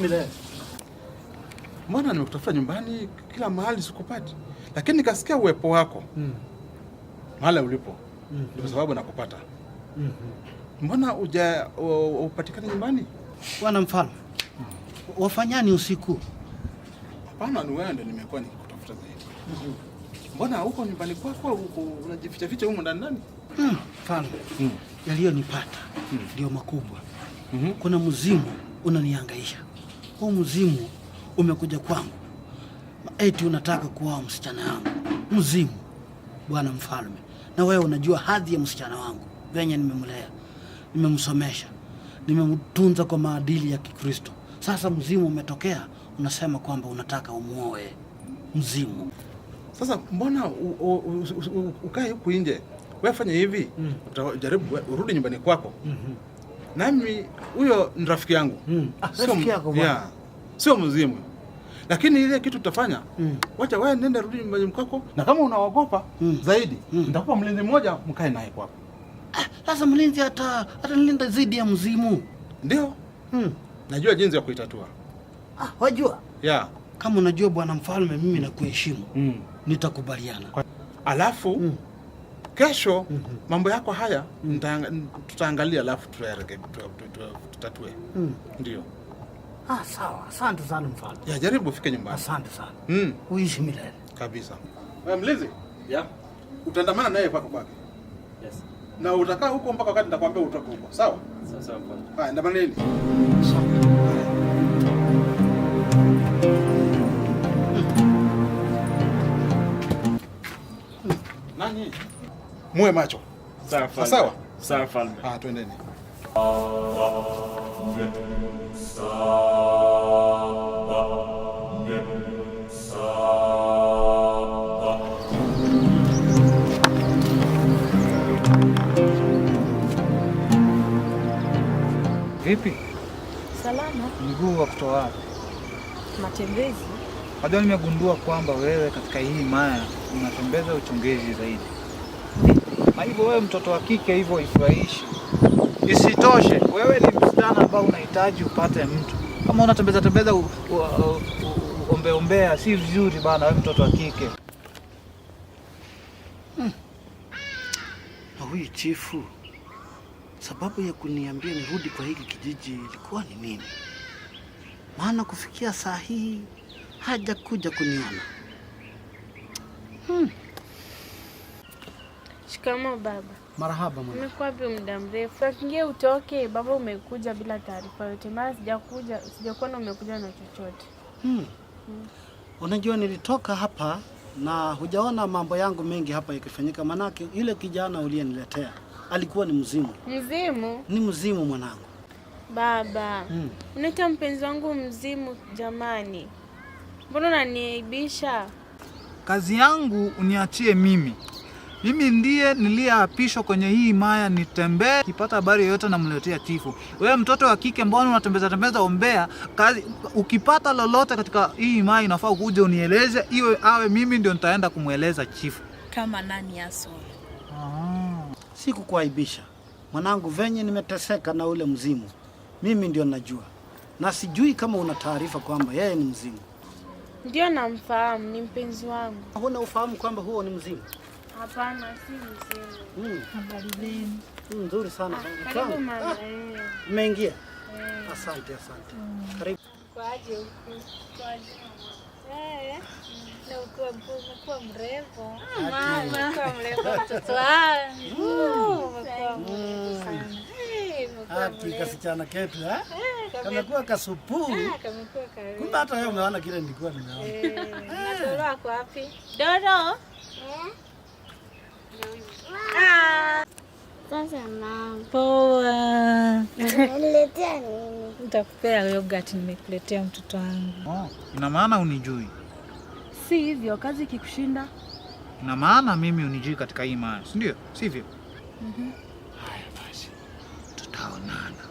Milele. Mbona nimekutafuta nyumbani kila mahali sikupati, lakini nikasikia uwepo wako mahali ulipo, ndio sababu nakupata. Mbona uja upatikane nyumbani? Bwana mfalme, wafanyani usiku? Hapana, ni wewe ndio nimekuwa nikikutafuta zaidi. Mbona huko nyumbani kwako huko unajificha ficha huko ndani ndani? Mfalme, yaliyonipata ndio makubwa. Kuna mzimu unanihangaisha. Huu mzimu umekuja kwangu, eti unataka kuoa msichana wangu. Mzimu, bwana mfalme, na wewe unajua hadhi ya msichana wangu, venye nimemlea, nimemsomesha, nimemtunza kwa maadili ya Kikristo. Sasa mzimu umetokea, unasema kwamba unataka umuoe mzimu. Sasa mbona ukae huku nje? Wewe fanya hivi, utajaribu urudi nyumbani kwako. Nami huyo ni rafiki yangu. Ah, rafiki yako bwana. Yeah. Sio mzimu. Lakini ile kitu tutafanya, wacha wewe nenda rudi nyumbani kwako, na kama unaogopa zaidi, nitakupa mlinzi mmoja mkae naye kwako. Sasa mlinzi atanilinda dhidi ya mzimu. Ndio. Najua jinsi ya kuitatua. Ah, wajua? Yeah. Kama unajua bwana mfalme, mimi nakuheshimu. Nitakubaliana. Alafu kesho mambo yako haya tutaangalia, alafu tutatue. Ndio. Ah, sawa. Asante sana mfalme. Ya, jaribu ufike nyumbani. Asante sana. Uishi milele. Kabisa. Wewe mlinzi? Yeah. Utaandamana naye kwako kwake. Yes. Na utakaa huko mpaka wakati nitakwambia utoke huko. Sawa? Sawa sawa mfalme. Haya, andamaneni. Sawa. Nani? Muwe macho. Sawa mfalme. Sawa? Sawa mfalme. Ah, twendeni. Vipi? Salama. Mguu wa kutoa wapi? Matembezi. Unajua nimegundua kwamba wewe katika hii maya unatembeza uchongezi zaidi. Na hivyo wewe mtoto wa kike hivyo ifurahishi. Isitoshe, wewe ni msichana ambao unahitaji upate mtu. Kama unatembeza tembeza ombe ombea si vizuri bana, wewe mtoto wa kike. Na huyu chifu, sababu ya kuniambia nirudi kwa hiki kijiji ilikuwa ni nini? Maana kufikia saa hii hajakuja kuniona. Shikamoo baba. Marahaba mwana. Umekuwa wapi muda mrefu? Takingie utoke, baba umekuja bila taarifa yote. Maana sijakuona umekuja na chochote. Unajua nilitoka hapa na hujaona mambo yangu mengi hapa yakifanyika, manake yule kijana uliyeniletea alikuwa ni mzimu. Mzimu? Ni mzimu mwanangu. Baba, unaita mpenzi wangu mzimu jamani? Mbona unaniaibisha? Kazi yangu uniachie mimi. Mimi ndiye niliyeapishwa kwenye hii maya, nitembee nikipata habari yoyote namletea chifu. Wewe mtoto wa kike, mbona unatembeza tembeza ombea? Kazi ukipata lolote katika hii maya inafaa ukuje unieleze, iwe awe mimi ndio nitaenda kumweleza chifu. Kama nani aso? Sikukuaibisha mwanangu, venye nimeteseka na ule mzimu mimi ndio najua, na sijui kama una taarifa kwamba yeye ni mzimu. Ndio namfahamu, ni mpenzi wangu. Huna ufahamu kwamba huo ni mzimu? Hapana, si mzimu. Habari zenu? Nzuri sana. Karibu Mtamu. mama. Mmeingia? Asante, asante. Karibu. Kwaje huku? Kwaje mama? Na umekuwa mrembo. Mama. Umekuwa mrembo mtoto wangu. Umekuwa mrembo sana. Umekuwa Haki mrembo. kasichana ketu, eh? Kamekuwa kasupuu. Kamekuwa karibu. Kumbe hata wewe umeona kile nilikuwa nimeona. Na Doro ako wapi? Doro? Sasa mama. Poa. Unaniletea nini? Nitakupea yogurt nimekuletea mtoto wangu. Oh, ina maana unijui? Si hivyo, kazi ikikushinda. Ina maana mimi unijui katika hii maya, si ndio? Sivyo? Haya basi. Tutaonana.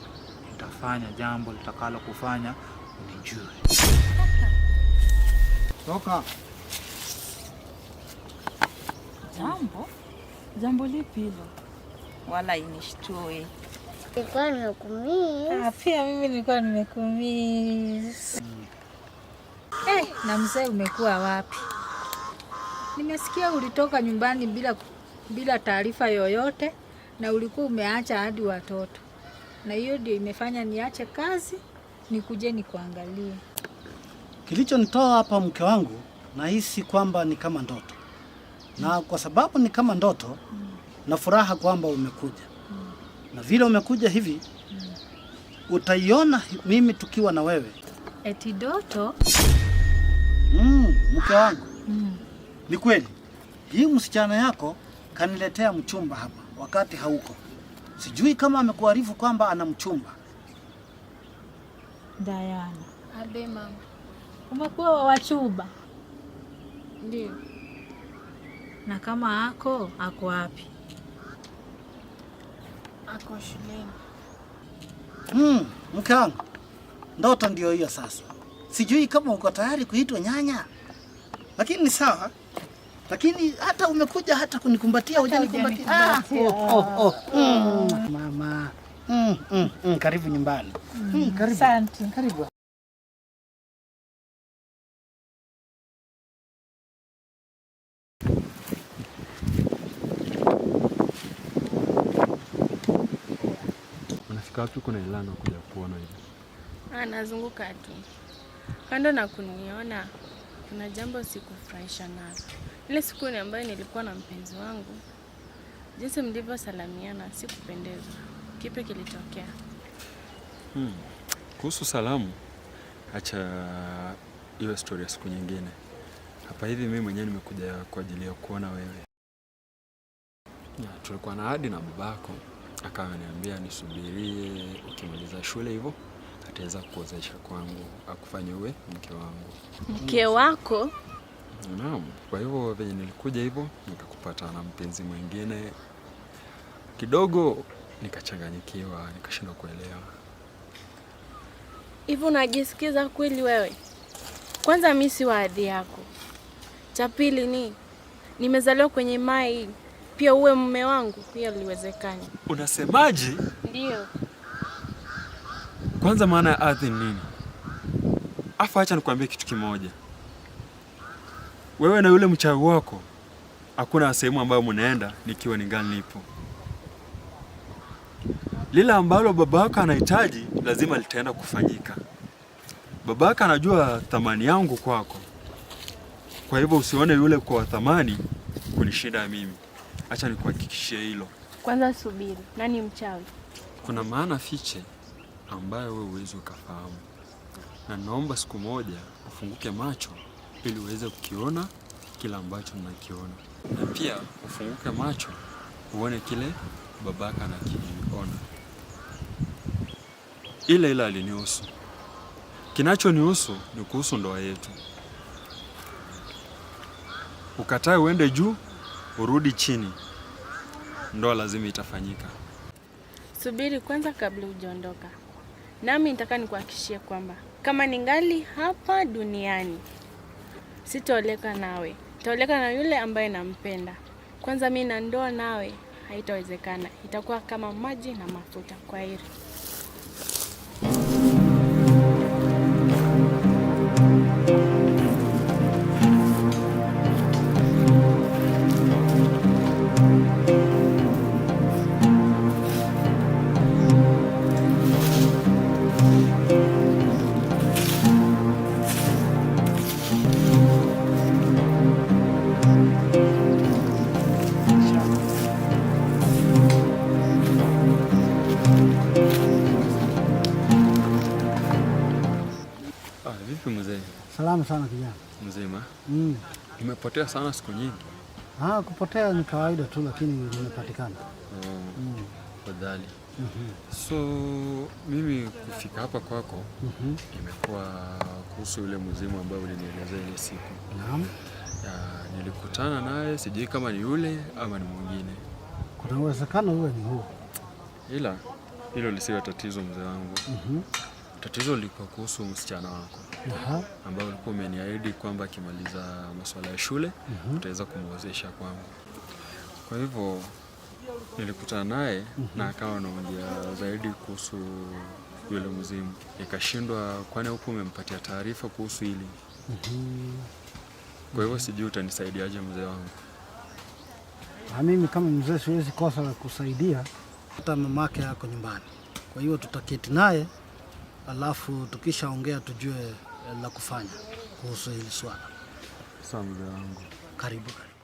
Nitafanya jambo litakalo kufanya unijue. Toka. Jambo? Jambo lipi hilo? Wala inishtui. Nilikuwa nimekumiss. Pia mimi nilikuwa nimekumiss. Na mzee, umekuwa wapi? Nimesikia ulitoka nyumbani bila taarifa yoyote na ulikuwa umeacha hadi watoto, na hiyo ndio imefanya niache kazi nikuje nikuangalie. Kilichonitoa hapa mke wangu, nahisi kwamba ni kama ndoto, na kwa sababu ni kama ndoto, na furaha kwamba umekuja, na vile umekuja hivi utaiona mimi tukiwa na wewe. Eti ndoto? Mke wangu, ni kweli hii msichana yako kaniletea mchumba hapa wakati hauko. Sijui kama amekuarifu kwamba ana mchumba. Diana, Abe mama. Umekuwa wa wachumba? Ndio. Na kama ako wapi? Ako shuleni. Mke wangu, ndoto ndio hiyo sasa. Sijui kama uko tayari kuitwa nyanya, lakini ni sawa. Lakini hata umekuja hata kunikumbatia, hujanikumbatia. Oh, oh, oh. Mama. Karibu nyumbani. Karibu. Asante. Karibu. Unafika wapi? Kuna ilana kuja kuona hivi. Nazunguka tu. Kando na kuniona, kuna jambo sikufurahisha nalo. Ile siku ni ambayo nilikuwa na mpenzi wangu, jinsi mlivyosalamiana sikupendezwa. Kipi kilitokea? Kuhusu salamu, acha iwe story ya siku nyingine. Hapa hivi mimi mwenyewe nimekuja kwa ajili ya kuona wewe. Ya, tulikuwa na ahadi na babako, akawa ameniambia nisubirie ukimaliza shule hivyo ataweza kukuozesha kwangu, akufanye uwe mke wangu. Mke wako? Naam, kwa hivyo venye nilikuja hivyo nikakupata na mpenzi mwingine. Kidogo nikachanganyikiwa, nikashindwa kuelewa. Hivyo unajisikiza kweli wewe? Kwanza mimi si wa hadhi yako. Cha pili ni nimezaliwa kwenye mai, pia uwe mume wangu, pia liwezekani. Unasemaje? Ndio. Kwanza maana ya ardhi ni nini? Afu acha nikwambie kitu kimoja. Wewe na yule mchawi wako hakuna sehemu ambayo mnaenda nikiwa ningali nipo. Lile ambalo babako anahitaji lazima litaenda kufanyika. Babako anajua thamani yangu kwako. Kwa hivyo usione yule kwa thamani kunishinda mimi. Acha nikuhakikishie hilo. Kwanza subiri, nani mchawi? Kuna maana fiche ambayo wewe huwezi ukafahamu. Na naomba siku moja ufunguke macho ili uweze kukiona kila ambacho ninakiona. Na pia ufunguke macho uone kile babaka anakiona. Ile ile alinihusu. Kinachonihusu ni kuhusu ndoa yetu. Ukatae uende juu, urudi chini. Ndoa lazima itafanyika. Subiri kwanza kabla hujaondoka. Nami nitaka nikuhakikishie kwamba kama ningali hapa duniani sitaoleka nawe. Nitaoleka na yule ambaye nampenda. Kwanza mimi na ndoa nawe haitawezekana. Itakuwa kama maji na mafuta. Kwaheri. Vipi mzee? Salama sana kijana. Mzima? Nimepotea sana siku nyingi. Kupotea ni kawaida tu, lakini nimepatikana. Fadhali. So mimi kufika hapa kwako imekuwa kuhusu yule mzimu ambaye ulinielezea ile siku. Naam. Nilikutana naye, sijui kama ni yule ama ni mwingine. Kuna uwezekano uwe ni huo. Ila hilo lisiwe tatizo mzee wangu. Tatizo lilikuwa kuhusu msichana wako. Ambao ulikuwa umeniahidi kwamba akimaliza masuala ya shule utaweza kumwozesha kwangu. Kwa hivyo nilikutana naye na akawa anaongea zaidi kuhusu yule mzimu. Nikashindwa, kwani huku umempatia taarifa kuhusu hili? Kwa hivyo sijui utanisaidiaje mzee wangu. Na mimi kama mzee siwezi kosa la kusaidia. Hata mamake yako nyumbani, kwa hiyo tutaketi naye, alafu tukishaongea tujue la kufanya kuhusu hili swala. Sawa mzee wangu. Karibu, karibu.